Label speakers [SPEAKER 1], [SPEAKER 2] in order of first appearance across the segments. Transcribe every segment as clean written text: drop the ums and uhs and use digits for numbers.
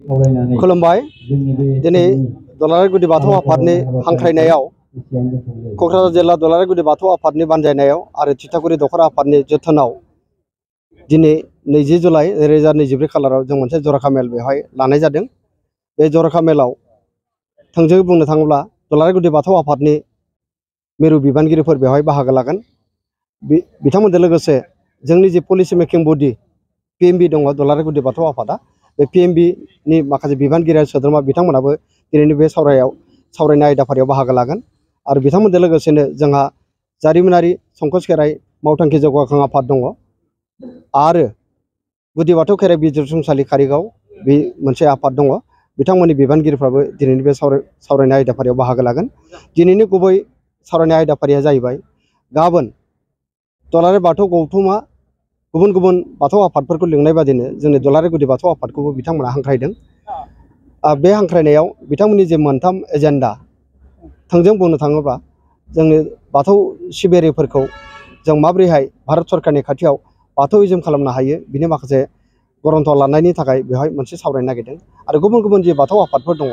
[SPEAKER 1] खुलुमबाय दिनै दुलाराय गुदि बाथौ आफादनि हांख्रायनायाव क'क्राझार जिल्ला दुलाराय गुदि बाथौ आफादनि बानजायनायाव आरो थिथागुरि दख'रा आफादनि जोथोनाव दिनै 20 जुलाइ 2024 खालाराव जों मोनसे जर'खा मेल बेवहाय लानाय जादों। बे जर'खा मेलाव थोंजोङै बुंनो थाङोब्ला दुलाराय गुदि बाथौ आफादनि मिरु बिबानगिरिफोर बेवहाय बाहागो लागोन। बिथांमोनजों लोगोसे जोंनि जि पलिसि मेकिं बडि PMB दङ दुलाराय गुदि बाथौ आफादा बे PMB नि माखासे बिबानगिरि सोद्रोमा बिथांमोनाबो दिनैनि बे सावरायनाय आयदाफारियाव बाहागो लागोन आरो बिथांमोनजों लोगोसेनो जोंहा जारिमिनारि संकस खेराइ मावथांखि जौगाखां आफाद दङ आरो गुदि बाथौ खेराइ बिजिरसंसालि कारिगाव बे मोनसे आफाद दङ। बिथांमोननि बिबानगिरिफ्राबो दिनैनि बे सावरायनाय आयदाफारियाव बाहागो लागोन। दिनैनि गुबै सावरायनाय आयदाफारिया जाहैबाय गाबोन दुलाराय बाथौ गौथुमा गुबुन गुबुन बाथौ आफादफोरखौ लिंनाय बादिनो जोंनि दुलाराय गुदि बाथौ आफादखौबो बिथांमोना हांख्रायदों। बे हांख्रायनायाव बिथांमोननि जे मोनथाम एजेन्डा थोंजों बुंनो थाङोब्ला जोंनि बाथौ सिबियारिफोरखौ जों माबोरैहाय भारत सरकारनि खाथियाव बाथौइज्म खालामनो हायो बिनि माखासे गरन्थ लानायनि थाखाय बेवहाय मोनसे सावरायनो नागिरदों आरो गुबुन गुबुन जि बाथौ आफादफोर दङ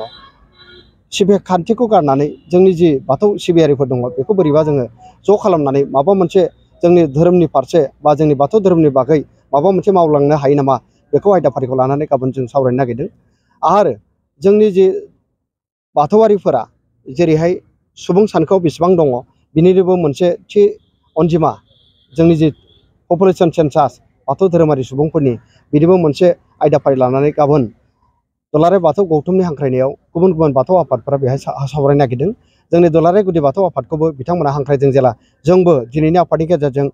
[SPEAKER 1] सिबियारि खान्थिखौ गारनानै जोंनि जि बाथौ सिबियारिफोर दङ बेखौ बोरैबा जोङो ज' खालामनानै माबा मोनसे जोंनि धोरोमनि फारसे बा जोंनि बाथौ धोरोमनि बागै माबा मोनसे मावलांनो हायो नामा बेखौ आयदाफारिखौ लानानै गाबोन जों सावरायनो नागिरदों। आरो जोंनि जे बाथौआरिफोरा जेरैहाय सुबुं सानखोआव बेसेबां दङ बिनिनोबो मोनसे थि अनजिमा जोंनि जि पपुलेसन सेन्सास बाथौ धोरोमारि सुबुंफोरनि बिनिबो मोनसे आयदाफारि लानानै गाबोन दुलाराय बाथौ गौथुमनि हांख्रायनायाव गुबुन गुबुन बाथौ आफादफोरा बेहाय सावरायनो नागिरदों। जोंनि दुलाराय गुदि बाथौ आफादखौबो बिथांमोना हांख्रायदों जेला जोंबो दिनैनि आफादनि गेजेरजों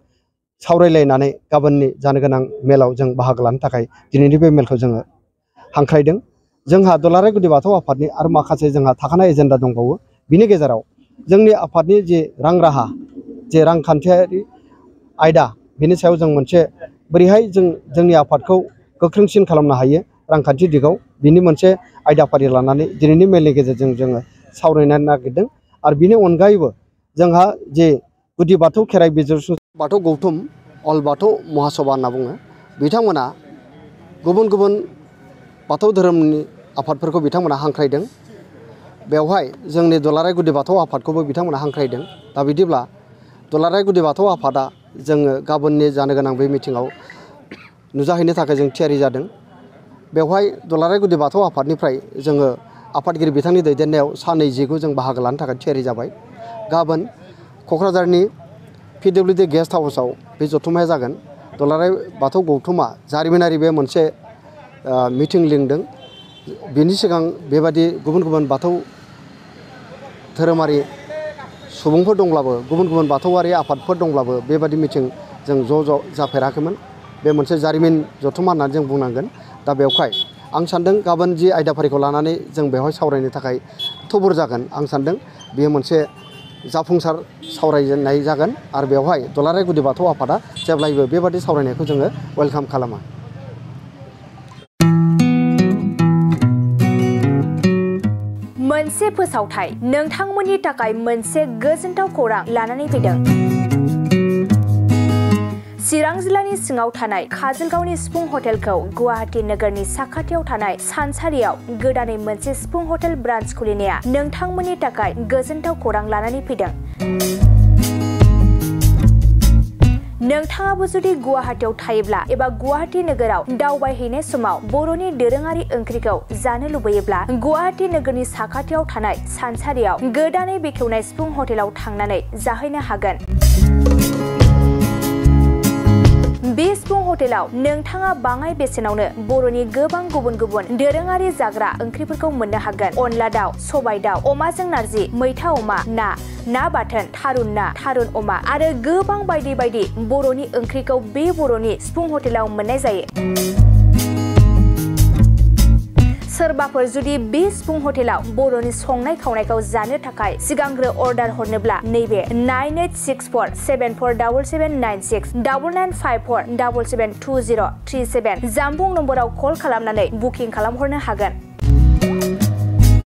[SPEAKER 1] सावरायलायनानै गाबोननि जानो गोनां मेलाव जों बाहागो लानो थाखाय दिनैनि बे मेलखौ जोङो हांख्रायदों। जोंहा दुलाराय गुदि बाथौ आफादनि आरो माखासे जोंहा थाखानाय एजेन्डा दंबावो। बिनि गेजेराव जोंनि आफादनि जे रां राहा जे रांखान्थियारि आयदा बिनि सायाव जों मोनसे बोरैहाय जोंनि आफादखौ गोख्रोंसिन खालामनो हायो रांखान्थि दिगाव बिनि मोनसे आयदाफारि लानानै दिनैनि मेलनि गेजेरजों जोङो सावरायनो नागिरदों। आरो बिनि अनगायैबो जोंहा जे गुदि बाथौ खेराइ बिजिरसंसालि बाथौ गौथुम अल बाथौ महासभा होनना बुङो बिथांमोना गुबुन गुबुन बाथौ धोरोमनि आफादफोरखौ बिथांमोना हांख्रायदों। बेवहाय जोंनि दुलाराय गुदि बाथौ आफादखौबो बिथांमोना हांख्रायदों। दा बिदिब्ला दुलाराय गुदि बाथौ आफादा जोङो गाबोननि जानो गोनां बे मिटिङाव नुजाहैनो थाखाय जों थियारि जादों। बेवहाय दुलाराय गुदि बाथौ आफादनिफ्राय जोङो आफादगिरि बिथांनि दैदेननायाव सा 20 जों बाहागो लानो थाखाय थियारि जाबाय। गाबोन क'क्राझारनि PWD गेस्ट हाउसआव बे जथुम्माया जागोन। दुलाराय बाथौ गौथुमा जारिमिनारि बे मोनसे मिटिं लिंदों। बिनि सिगां बेबादि गुबुन गुबुन बाथौ धोरोमारि सुबुंफोर दंब्लाबो गुबुन गुबुन बाथौआरि आफादफोर दंब्लाबो बेबादि मिटिं जों ज' जाफेराखैमोन। बे मोनसे जारिमिन जथुम्मा होननानै जों बुंनांगोन। दा बेवहाय आं सान्दों गाबोन जि आयदाफारिखौ लानानै जों बेवहाय सावरायनो थाखाय थुबुर जागोन आं सान्दों बेयो मोनसे जाफुंसार सावरायजेननाय जागोन आरो बेवहाय दुलाराय गुदि बाथौ आफादा जेब्लायबो बेबादि सावरायनायखौ जोङो वेलकाम खालामो।
[SPEAKER 2] मोनसे फोसावथाय नोंथांमोननि थाखाय मोनसे गोजोनथाव खौरां लानानै फैदों। चिरां जिल्लानि सिङाव थानाय काजलगावनि सिफुं हटेलखौ गुवाहाटी नोगोरनि साखाथियाव थानाय सानसारियाव गोदानै मोनसे सिफुं हटेल ब्रान्च खुलिनाया नोंथांमोननि थाखाय गोजोनथाव खौरां लानानै फैदों। नोंथाङाबो जुदि गुवाहाटीयाव थायोब्ला एबा गुवाहाटी नोगोराव दावबायहैनाय समाव बर'नि दोरोङारि ओंख्रिखौ जानो लुबैयोब्ला गुवाहाटी नोगोरनि साखाथियाव थानाय सानसारियाव गोदानै बेखेवनाय सिफुं हटेलाव थांनानै जाहैनो हागोन। बे सिफुं हटेलाव नोंथाङा बाङाय बेसेनावनो बर'नि गोबां गुबुन गुबुन दोरोङारि जाग्रा ओंख्रिफोरखौ मोननो हागोन। अनला दाउ, सबाय दाउ, अमाजों नारजि, मैथा अमा, ना बाथोन, थारुन ना, थारुन अमा आरो गोबां बायदि बायदि बर'नि ओंख्रिखौ बे बर'नि सिफुं हटेलाव मोननाय जायो। सोरबाफोर जुदि बे सिफुं हटेलाव बर'नि संनाय खावनायखौ जानो थाखाय सिगांग्रो अर्डार हरनोब्ला नैबे 9864747796 9954772037 जानबुं नम्बराव कल खालामनानै बुकिं खालामहरनो हागोन।